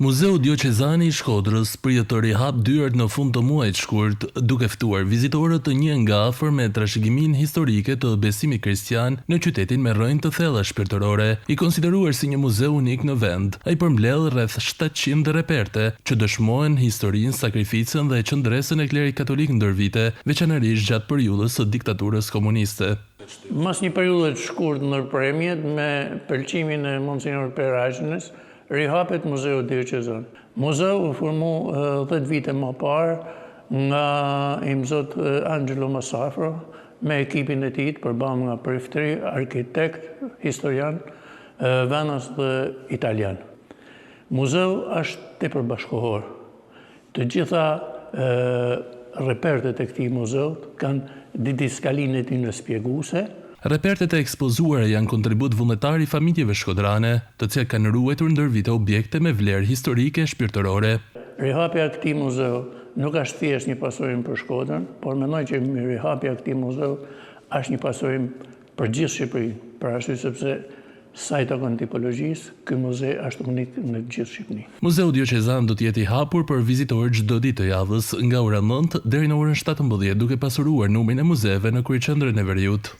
Muzeu Dioqezan i Shkodrës pritet të rihapë dyert në fund të muajit shkurt, duke ftuar vizitorët të njihen nga afër me trashëgiminë historike të besimit kristian në qytetin me rrënjë të thella shpirtërore. I konsideruar si një muze unik në vend, ai përmbledh rreth 700 reperte që dëshmojnë historinë, sakrificën dhe qëndresën e klerit katolik ndër vite, veçanërisht gjatë periudhës së diktaturës komuniste. Mas një periudhe të shkurt ndërprerje me pëlqimin e Monsinjor Perajnës, Rihapet Muzeu Dioqezan. Muzeu u formu 10 vite më parë nga Imzot Angelo Massafra me ekipin e tij të përbam nga priftëri, arkitekt, historian, vendas dhe italian. Muzeu është tepër bashkëkohor. Të gjitha repertet e këtij muzeu kanë didaskalinë e tyre spjeguese. Repertet e ekspozuara janë kontribut vullnetar i familjeve shkodrane, të cilat kanë ruajtur ndër vite objekte me vlerë historike e shpirtërore. Rihapja e këtij muzeu nuk është thjesht një pasurim për Shkodrën, por mendoj që rihapja e këtij muzeu është një pasurim për gjithë Shqipërinë, për arsye sepse sa i takon tipologjisë, ky muze është unik në gjithë Shqipërinë. Muzeu Dioqezan do të jetë i hapur për vizitorë çdo ditë të javës, nga ora 9 deri në orën 17, duke pasuruar numrin e muzeve në kryeqendrën e veriut.